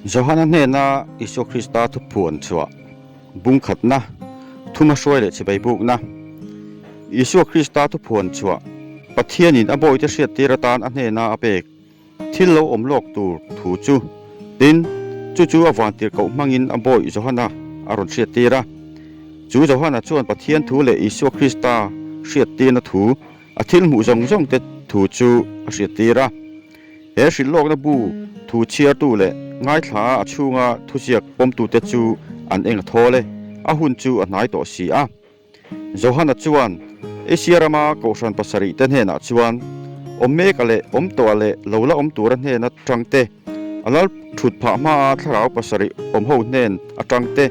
Johana hnena Isua Krista thuphuan chhuah bungkhatna, thuma hruai leh chibai bukna. Isua Krista thuphuan chhuah Pathianin a bawite hriattir atan a hnena a pek thil lo awm lawk tur thu chu. Tin, chu chu a vantirhkoh hmangin a bawih Johana a rawn hriattir a. Chu Johana chuan Pathian thu leh Isua Krista hriattirna thu A thil hmuh zawng zawng te thu chu a hriattir a. He hrilhlawkna bu thu chhiartu leh ngaithla a chhunga thuziak pawmtute chu an eng a thawl e, a hun chu a hnai tawh si a. Johana chuan Asia rama kohhran pasarih te hnenah chuan awm mek a leh awm tawh a leh lo la awm tura hnen atang te, a lal thut phah hmaa thlarau pasarih awm ho hnen atang te,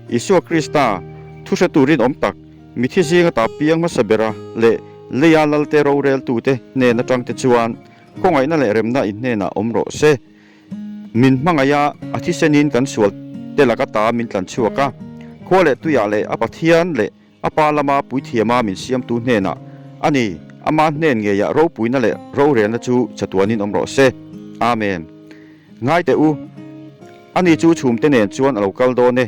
Isua Krista thu hre turin awm tak, Mithi zinga ta piang hmasa bera leh leia lalte roreltute hnen atangte chuan khawngaihna leh remna in hnenah awm rawh se. Min hmangaih a, a thisenin kan sual te laka ta min tlan chhuak a, khua leh tuiah leh a Pathian leh a Pa lama puithiama min siamtu hnenah a ni, ama hnen ngeiah ropuina leh rorelna chu chatuanin awm rawh se. Amen. Ngai teh u, ani chu chhumte nen chuan a lo kal dawn e.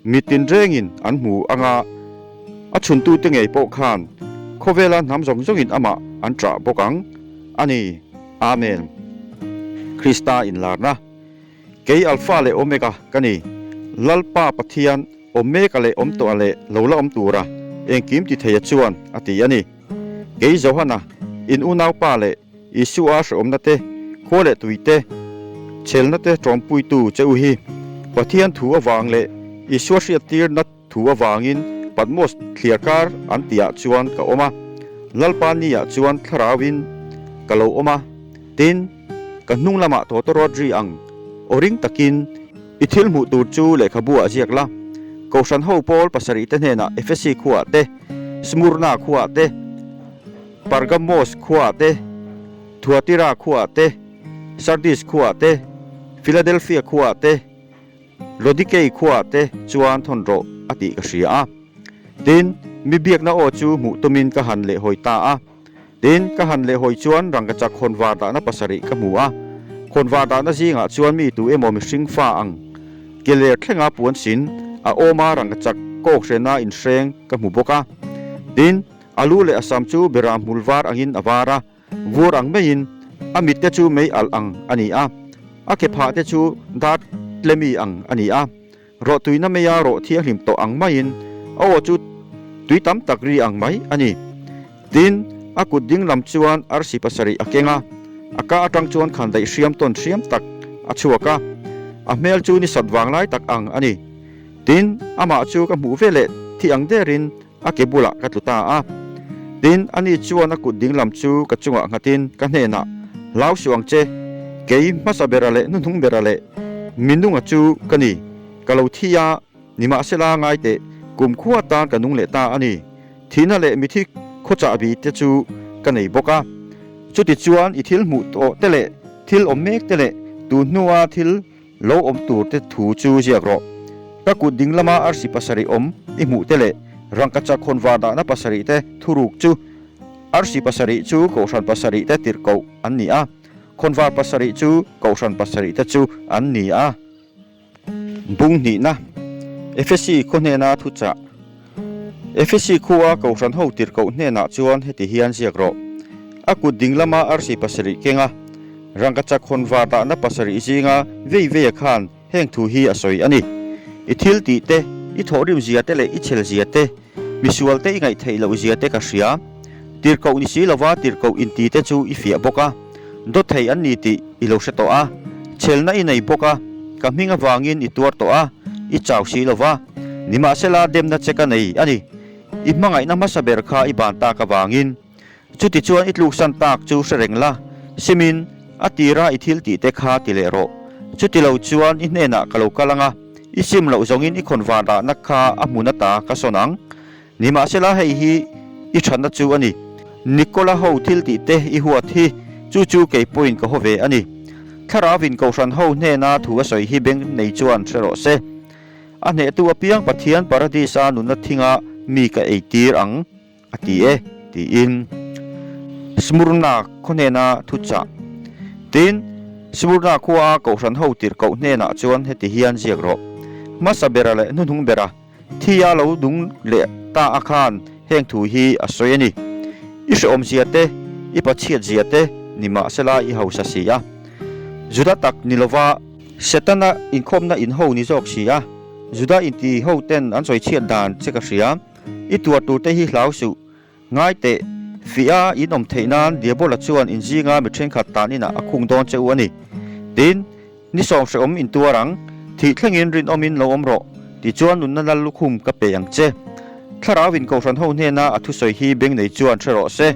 Mi tinrengin an hmu anga a chhuntute ngei pawh khan khawvela hnam zawng zawngin amah an ṭah bawk ang a ni. Amen. Krista inlarna. Kei Alpha leh Omega ka ni. Lalpa Pathian, Omega leh awm tawha leh lo la awm tura engkim ti theia chuan a ti a ni. Kei Johana, in unaupa leh Isua hrehawmna te, khua leh tui te, chhelna te ṭawmpuitu che u hi Pathian thu avang leh Isua hriattirna thu avangin Patmos thliarkar an tihah chuan ka awm a, Lalpa niah chuan thlarauin ka lo awm a, tin, ka hnung lamah tawtawrawt ri ang aw ring takin i thil hmuh tur chu lehkhabu ah ziak la. Kohhran ho pawl pasarih te hnenah Efesi khuaah te, Smurna khuaah te, Pergamos khuaah te, Thuatira khuaah te, Sardis khuaah te, Philadelphia khuaah te, Lodikei khuaah te chuan thawn rawh a tih ka hria a. Tin, mi biakna aw chu hmuh tumin ka han lehhawi ta a. Tin, ka han lehhawi chuan rangkachak khawnvar dahna pasarih ka hmu a. Khawnvar dahna zingah chuan mi tu emaw mihring fa ang ke ler thlenga puan sin a awma rangkachak kawk hrena inhreng ka hmu bawk a. Tin, A lu leh a sam chu bera hmul var angin a var a, vur ang maiin a mit te chu mei alh ang a ni a, a ke phah te chu dar tlemi ang a ni a, rawhtuina meia rawh thianghlim tawh ang maiin a aw chu tui tam tak ri ang mai a ni. Tin, a kut ding lam chuan arsi pasarih a keng a, a ka atang chuan khandaih hriam tawn hriam tak a chhuak a, a hmel chu ni sat vang lai tak ang a ni. Tin, amah chu ka hmuh veleh thi ang derin A ke bulah ka tlu ta a. Tin, ani chuan a kut dinglam chu ka chungah nghatin ka hnenah, Hlau suh ang che, kei hmasa bera leh hnuhnung bera leh minunga chu ka ni, ka lo thi a, nimahsela ngai teh, kumkhua tan ka nung leh ta a ni, thihna leh mithi khawchahbi te chu ka nei bawk a. Chutichuan i thil hmuh tawh te leh thil awm mek te leh tun hnua thil Lo awm tur te thu chu ziak rawh. Ka kut ding lama arsi pasarih awm i hmuh te leh rangkachak khawn var dahna pasarih te thuruk chu arsi pasarih chu kohhran pasarih te tirhkoh an ni a, khawn var pasarih chu kohhran pasarih te chu an ni a. Bung hnihna, Efesi khaw hnena thuchah. Efesi khua kohhran ho tirhkoh hnenah chuan heti hian ziak rawh, A kut ding lama arsi pasarih keng a, Rangkachak hawn var dahna pasarih zinga vei veia khan heng thu hi a sawi a ni. I thil tih te, i thawhrim zia te leh i chhel zia te, misual te i ngaihtheih loh zia te ka hria. Tirhkoh ni si lova tirhkoh inti te chu i fiah bawk a, dawt thei an ni tih i lo hre tawh a, chhelna i nei bawk a, ka hming avangin i tuar tawh a, i chau si lova, nimahsela demna che ka nei a ni. I hmangaihna hmasa ber kha i ban tak avangin. Chutichuan i tluksan tak chu hre reng la, Simin, a tira i thil tih te kha ti leh rawh. Chutilo chuan i hnenah ka lo kal ang a, i sim loh zawngin i khawnvar dahna kha a hmun ata ka sawn ang. Nimahsela hei hi i thatna chu a ni. Nikola ho thil tih te i huat hi, chu chu kei pawhin ka haw ve a ni. Thlarauin Kohhran ho hnena thu a sawi hi beng nei chuan hre rawh se. A hnehtu apiang Pathian Paradis-a nunna thinga mi ka eitir ang. A ti e, tiin Smurna khaw hnena thu chah. Tin, Smurna khua a Kohhran ho tirhkoh hnenah chuan heti hian ziak rawh, Hmasa bera leh hnuhnung bera thi a lo nung leh ta a khan heng thu hi a sawi a ni. I hrehawm zia te, i pachhiat zia te nimahsela i hausa si a. Juda tak ni lova Setana inkhawmna in ho ni zawk si a, Juda inti ho ten an sawi chhiat dan che ka hria. I tuar tur te hi hlau suh. Ngai teh, fih a in awm theih nan Diabola chuan in zinga mi thenkhat tan inah a khung dawn che u a ni. Tin, ni sawm hrehawm in tuar ang, thih thlengin rinawmin lo awm rawh, tichuan nunna lal lukhum ka pe ang che. Thlarau in Kohhran ho hnena a thusawi hi beng nei chuan hre rawh se.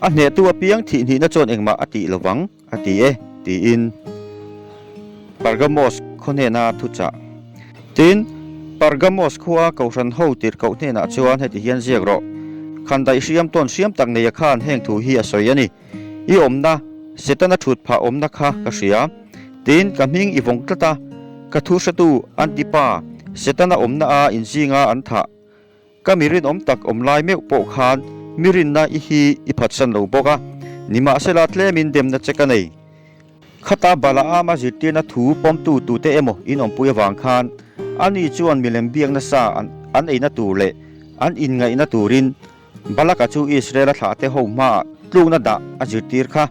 A hnehtu apiang thih hnihna chuan engmah a tih lovang. A ti e, tiin Pergamos khaw hnena thuchah. Tin, Pergamos khua Kohhran ho tirhkoh hnenah chuan heti hian ziak rawh, Khandaih hriam tawn hriam tak neia khan heng thu hi a sawi a ni. I awmna, Setana thut phah awmna kha ka hria. Tin, ka hming i vawng tlat a, ka thu hretu Antipa, Setana awmna a inzinga an thah. Ka mi rinawm tak awm lai meuh pawh khan mi rinna i hi i phatsan lo bawk a, nimahsela tlemin demna che ka nei. Khata Balaama zirtirna thu pawmtu tute emaw in awmpui avang khan ani chuan milem biak nasa an eina tur leh an inngaihna turin Balaka chu Israela thlahte ho hmaah tlukna dah a zirtir kha.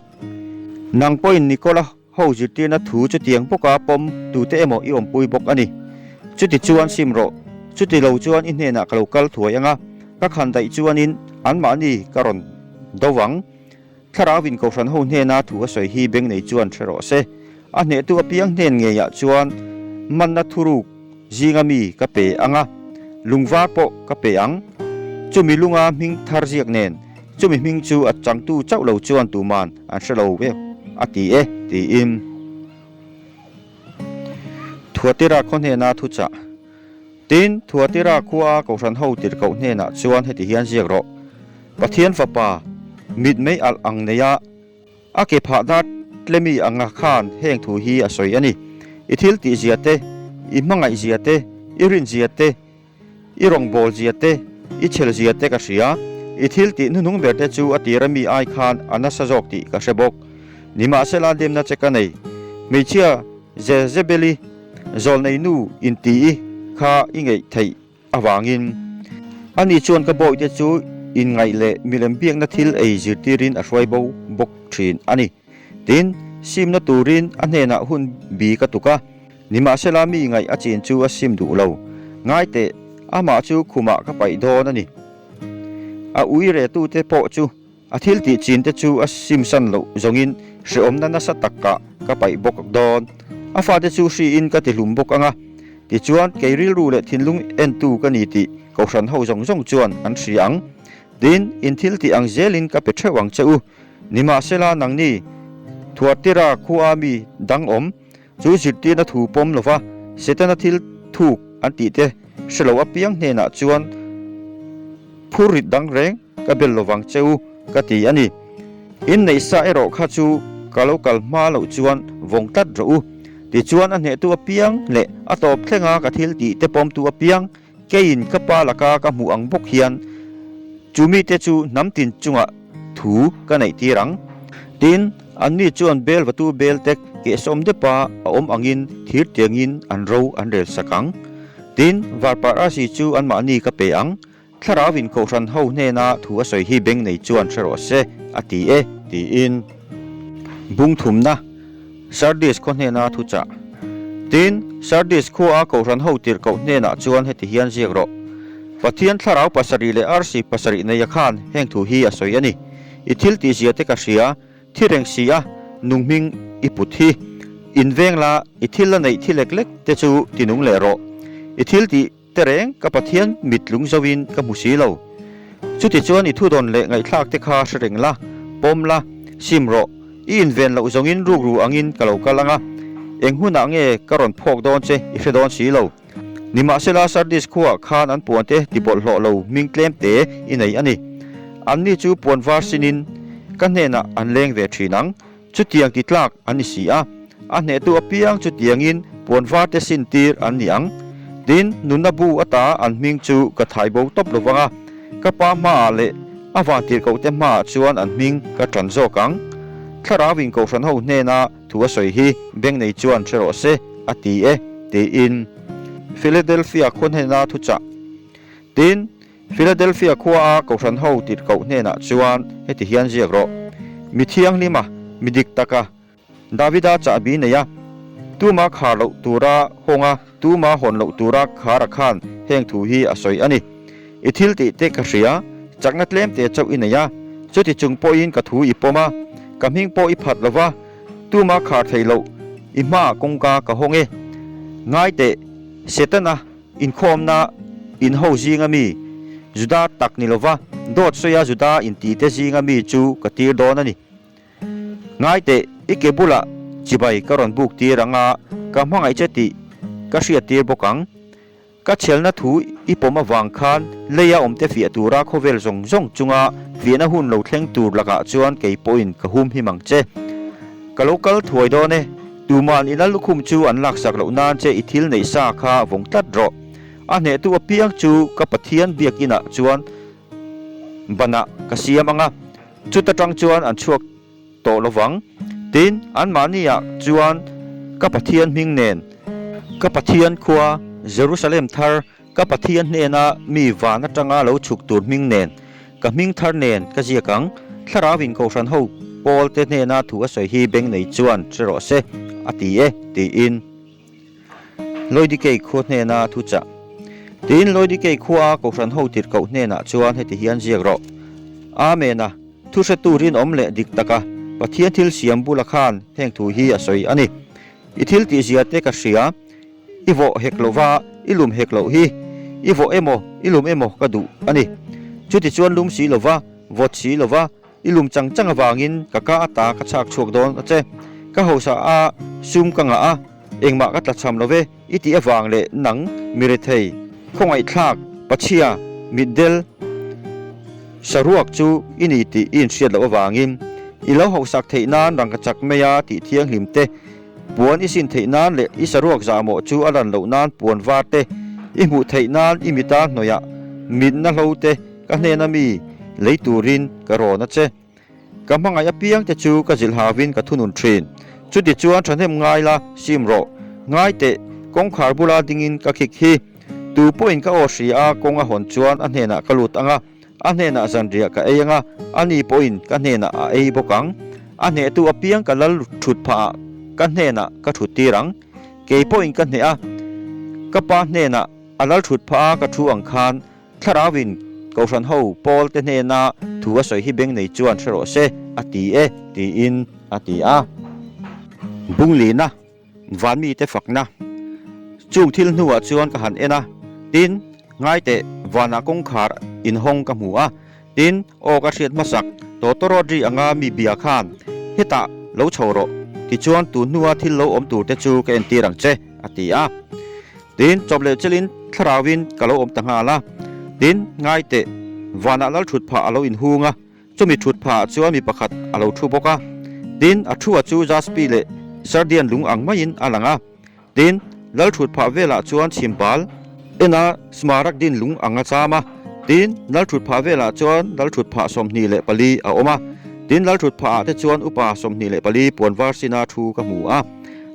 Nang pawhin Nikola Ho zirtirna thu chutiang bawka pawm tute emaw i awmpui bawk a ni. Chuti chuan sim rawh, chuti lo chuan i hnenah ka lo kal thuai ang a, ka khan daih chuanin anmahni ka rawn do vang. Thlarauin Kohhran ho hnena thu a sawi hi beng nei chuan hre rawh se. A hnehtu apiang hnen ngeiah chuan manna thuruk zinga mi ka pe ang a, lungvar pawh ka pe ang. Chumi lunga hming thar ziak nen, chumi hming chu a changtu chauh lo chuan tuman an hre lo vek a ti e, tiin Thuatira khaw hnena thuchah. Tin, Thuatira khua Kohhran ho tirhkoh hnenah chuan heti hian ziak rawh, Pathian Fapa, mitmei alh ang neia A ke phah dar tlemi anga khan heng thu hi a sawi a ni, I thil tih zia te, i hmangaih zia te, i rin zia te, i rawngbâwl zia te, i chhel zia te ka hria. I thil tih hnuhnung ber te chu a tira mi ai khan a nasa zawk tih ka hre bawk. Nimahsela demna che ka nei. Hmeichhia Jezebeli zawlnei nu inti kha i ngeih theih Avangin, ani chuan ka bawihte chu inngaih leh milem biakna thil ei zirtirin a hruai bo bawk thin a ni. Tin, simna turin a hnenah hun bi ka tuk a, nimahsela mi ngaih a chin chu a sim duh lo. Ngai teh, amah chu khumah ka paih dawn a ni. A ui retute pawh chu A thil tih chin te chu a simsan loh zawngin hrehawmna nasa takah ka paih bawk dawn. A fate chu hriin ka ti hlum bawk ang a. Tichuan, kei rilru leh thinlung entu ka ni tih Kohhran ho zawng zawng chuan an hria ang. Tin, in thil tih ang zelin ka pe theuh ang che u. Nimahsela, nangni Thuartira khua mi dang awm chu zirtirna thu pawm lova Setana thil thuk an tih te hre lo apiang hnenah chuan phur rit dang reng ka bel lovang che u ka ti a ni. Inneih sa erawh kha chu ka lo kal hma loh chuan vawng tlat rawh u. Tichuan a hnehtu apiang leh a tawp thlenga ka thil tih te pawmtu apiang Keiin ka pa laka ka hmuh ang bawk hian chu mite chu hnam tin chungah thu ka neih tir ang. Tin, anni chuan bel vatu belte kehsawm depa a awm angin thir tiangin an ro an rel sak ang. Tin, varpar arsi chu anmahni ka pe ang. Thlarauin Kohhran ho hnena thu a sawi hi beng nei chuan hre rawh se, a ti e, tiin bung thumna. Sardis khaw hnena thuchah. Tin, Sardis khua a Kohhran ho tirhkoh hnenah chuan heti hian ziak rawh, Pathian thlarau pasarih leh arsi pasarih neia khan heng thu hi a sawi a ni. I thil tihzia te ka hria, thi reng si a, nung hming i put hi. In veng la, i thil la neih thi lek lek te chu tinung leh rawh. I thil tih. Tehreng, ka Pathian mit lung zoin ka hmu si lo. Chutichuan i thudawn leh ngaihthlak te kha hre reng la, pawm la, sim rawh. I inven loh zawngin rukru angin ka lo kal ang a, eng hunah nge ka rawn phawk dawn che i hre dawn si lo. Nimahsela Sardis khuaah khan an puante tibawlhhlawh lo hming tlem te i nei a ni. Anni chu puan var sinin ka hnenah an leng ve thin ang. Chutiang ti tlak an ni si a, a hnehtu apiang chutiangin puan varte sin tir an ni ang. Tin, nunna bu ata an hming chu ka thai bo tawp lo vang a, ka pa hmaah leh a vantirhkohte hmaah chuan an hming ka tan zawk ang. Thlarauin Kohhran ho hnena thu a sawi hi beng nei chuan hre rawh se, a ti e, tiin Philadelphia khua hnena thuchah. Tin, Philadelphia khuaa Kohhran ho tirhkoh hnenah chuan heti hian ziak rawh, Mi thianghlima, mi dik taka, Davida chahbi nei a, tuma khar loh tura hawng a, tuma hawn loh tura khar a khan heng thu hi a sawi a ni. I thil tih te ka hria, chakna tlem te chauh i nei a, chuti chung pawhin ka thu i pawm a, ka hming pawh i phat lo va, tuma khar thei loh i hmaah kawngka ka hawng e. Ngai teh, Setana inkhawmna inho zinga mi, Juda tak ni lova, dawt sawia Juda intite zinga mi chu ka tir dawn a ni. Ngai teh, i ke bulah chibai ka rawn buk tir ang a, ka hmangaih che tih ka hriat tir bawk ang. Ka chhelna thu i pawm avang khan leia awmte fiah tura khawvel zawng zawng chunga fiahna hun lo thleng tur lakah chuan kei pawhin ka hum him ang che. Ka lo kal thuai dawn e, tuman i lal lukhum chu an laksak loh nan che i thil neih sa kha vawng tlat rawh. A hnehtu apiang chu ka Pathian biakinah chuan banah ka siam ang a, Chuta tang chuan an chhuak tawh lo vang. Tin, anmahniah chuan ka Pathian hming nen, ka Pathian khua Jerusalem thar, ka Pathian hnena mi van atanga lo chhuk tur hming nen, ka hming thar nen ka ziak ang. Thlarau in Kohhran ho pawlte hnena thu a sawi hi beng nei chuan hre rawh se, a ti e, tiin. Loidikei khua hnena thu chah. Tin, Loidikei khuaa Kohhran ho tirhkoh hnenah chuan heti hian ziak rawh, Amen a, thu hretu rinawm leh dik taka Pathian thil siam bula khan heng thu hi a sawi a ni. I thil tihzia te ka hria, i vawh hek lo va, i lum hek loh hi. I vawh emaw, i lum emaw ka duh a ni. Chutichuan lum si lo va, vawt si lo va, I lum chang chang avangin ka ka ata ka chhak chhuak dawn a che. Ka hausa a, sum ka ngah a, engmah ka tlachham lo ve i tih avang leh nang mi rethei, khawngaihthlak, pachhia, mitdel, saruak chu i ni tih i inhriat loh avangin i lo hausak theih nan rangkachak maia tih thianghlim te, puan i sin theih nan leh i saruak zahmawh chu a lan loh nan puan var te i hmuh theih nan i mita hnawihah mitna hlo te Ka hnena mi lei turin ka rawn a che. Ka hmangaih apiang te chu ka zilh hauin ka thunun thin. Chuti chuan thahnem ngai la sim rawh. Ngai teh, kawngkhar bula dingin ka khik hi. Tu pawhin ka aw hria a kawng a hawn chuan a hnenah ka lut ang a, a hnenah zanriah ka ei ang a, ani pawhin ka hnenah a ei bawk ang. A hnehtu apiang ka lal thut phahah ka hnenah ka thut tir ang. Kei pawhin ka hneh a, ka pa hnenah a lal thut phah a ka thu ang khan Thlarauin Kohhran ho Paul te hnena thu a sawi hi beng nei chuan hre rawh se, a ti e, tiin a ti a. Bunglina, van mite fakna. Chung thil hnuah chuan ka han en a, tin, ngaiteh vanah kawngkhar inhawng ka hmu a, tin, aw ka hriat hmasak, tawtawrawt ri anga mi bia khan, hetah lo chho rawh, tichuan tun hnua thil lo awm tur te chu ka entir ang che, a ti a. Tin, chawp leh chelin thlarauin ka lo awm ta nghal a. Tin, ngai teh, vanah lal thut phah a lo inhung a, chumi thut phahah chuan mi pakhat a lo thu bawk a. Tin, a thua chu jaspi leh sardian lung ang maiin a lang a. Tin, lal thut phah velah chuan chhimbal ena smaragdin lung ang a cham a. Tin, lal thut phah velah chuan lal thut phah 24 a awm a. Tin, lal thut phahah te chuan upa 24 puan var sina thu ka hmu a.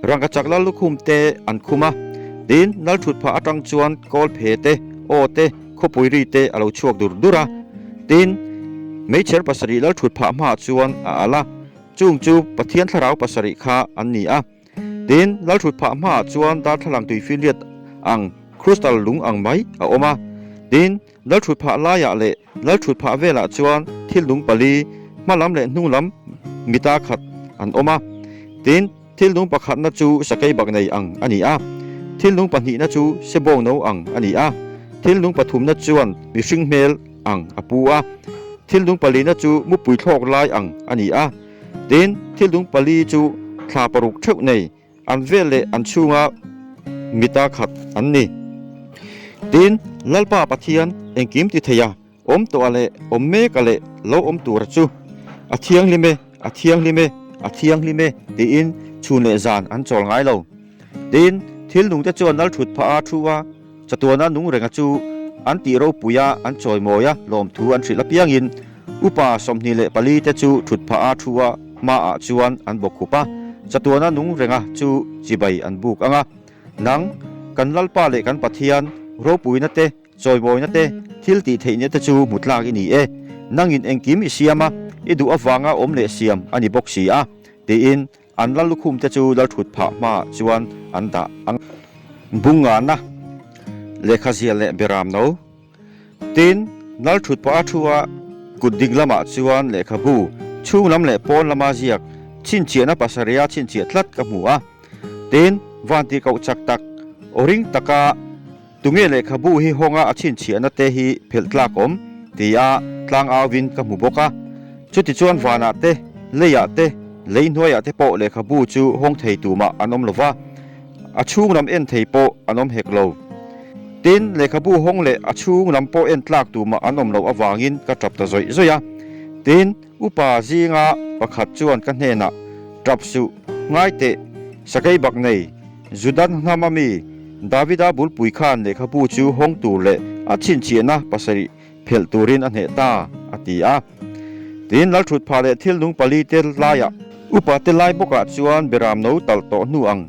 Rangkachak lal lukhum te an khum a, tin nal thut phah atang chuan kawl phe te, aw te, khawpui ri te a lo chhuak dur dur a. Tin, meichher pasarih lal thut phah hmaah chuan a alh a, chung chu Pathian thlarau pasarih kha an ni a. Tin, lal thut phah hmaah chuan darthlalang tuifinriat ang crystal lung ang mai a awm a. Tin, lal thut phah laiah leh lal thut phah velah chuan thil nung pali, hma lam leh hnung lam mita khat an awm a. Tin, Thil nung pakhatna chu sakei bak nei ang a ni a, thil nung pahnihna chu sebawng no ang a ni a, thil nung pathumna chuan mihring hmel ang a pu a, thil nung palina chu mupui thlawk lai ang a ni a. Tin, thil nung pali chu thla paruk theuh nei, an vel leh an chhunga mita khat an ni. Tin, Lalpa Pathian engkim ti thei a. Awm tawh a leh awm mek a leh lo awm tura chu a thianghlim e, a thianghlim e, a thianghlim e tiin chhun leh zan an chawl ngai lo. Tin, thil nungte chuan lal thut phah a thu a, chatuana nung renga chu an tih ropui a, an chawimawi a, lawmthu an hrilh apiangin upa 24 te chu thut phah a thu a hmaah chuan an bawkkhup a. chatuana nung renga chu chibai an buk ang a. Nang, kan Lalpa leh kan Pathian, ropuina te, chawimawina te, thil tih theihna te chu hmu tlak i ni e. Nangin engkim i siam a, i duh avanga awm leh siam a ni bawk si a, tiin An lal lukhum te chu lal thut phah hmaah chuan an dah ang. Bungana, lehkha ziah leh beram no. Tin, lal thut pah a thu a, kut ding lamah chuan lehkhabu, chhung lam leh pawn lama ziak, chhinchhiahna pasarih a chhinchhiah tlat ka hmu a. Tin, van tih koh chak tak, aw ring taka Tunge lehkhabu hi hawnga a chhinchhiahna te hi phelh tlak awm? tia tlang auvin ka hmu bawk a. Chutichuan vanah te, leiah te, lei hnuaiah te pawh lehkhabu chu hawng thei tumah an awm lo va, a chhung lam en thei pawh an awm hek lo. Tin, lehkhabu hawng leh a chhung lam pawh en tlak tumah an awm loh avangin ka tap ta zawih zawih a. Tin, upa zinga pakhat chuan ka hnenah, Tap suh, ngai teh, sakei bak nei, Judan hnama mi Davida bulpui khan lehkhabu chu hawng tur leh a chhinchhiahna pasarih phelh turin a hneh ta, a ti a. Tin, Lalthutphah leh thilnung palite laiah upate lai bawkah chuan beram no talh tawh hnu ang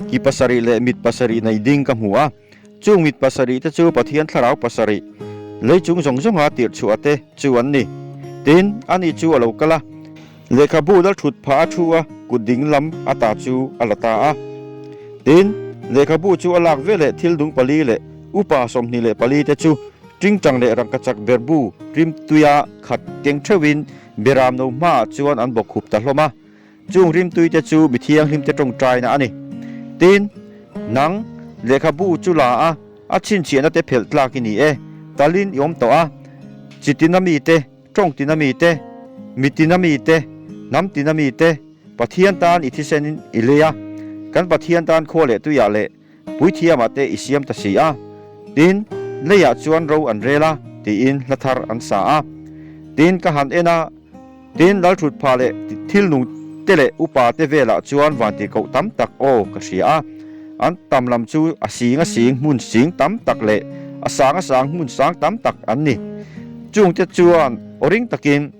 ki pasarih leh mit pasarih nei ding ka hmu a. Chung mit pasarih te chu Pathian thlarau pasarih, lei chung zawng zawnga tirh chhuah te chu an ni. Tin, ani chu a lo kal a. Lehkhabu Lalthutphah a thu a, kut ding lam ata chu a la ta a. Tin, lehkhabu chu a lak veleh thil dung pali leh upa 24 te chu tingtang leh rangkachak berbu rimtuia khat keng theuhin beram no hmaah chuan an bawk khup ta hlawm a. Chung rimtui te chu mi thianghlim te tawngtaina a ni. Tin, nang, lehkhabu chu la a, a chhinchhiahna te phelh tlak i ni e, talin i awm tawh a, chitin a mite, Tawng tina mite, mi tina mite, hnam tina mite, Pathian tan i thisenin i lei a, kan Pathian tan khua leh tuiah leh puithiamah te i siam ta si a, tin, leiah chuan ro an rel a, tiin hla thar an sa a. Tin, ka han en a, tin, Lalthutphah leh thilnung te leh upa te velah chuan vantirhkoh tam tak aw ka hria a, an tam lam chu a sing a sing hmun sing tam tak leh a sang a sang hmun sang tam tak an ni. Chungte chuan aw ring takin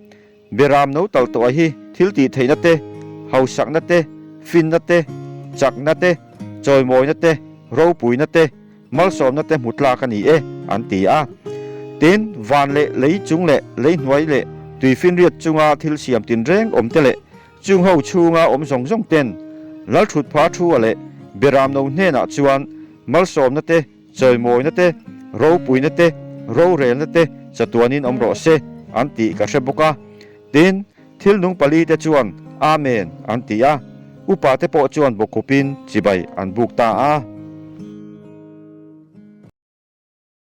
Beram no tal tawh hi thil tih theihna te, hausakna te, finna te, chakna te, chawimawina te, ropuina te, malsawmna te hmu tlak a ni e, an ti a. Tin, van leh lei chung leh lei hnuai leh tuifinriat chunga thil siam tinreng awm te leh Chung ho chhunga awm zawng zawng ten Lalthutpha thu-a leh Beramno hnenah chuan malsawmna te, chawimawina te, ropuina te, rorelna te chatuanin awm rawh se an tih ka hre bawk a. Tin, thil nung palite chuan Amen an ti a, upate pawh chuan bawkkupin chibai an buk ta a.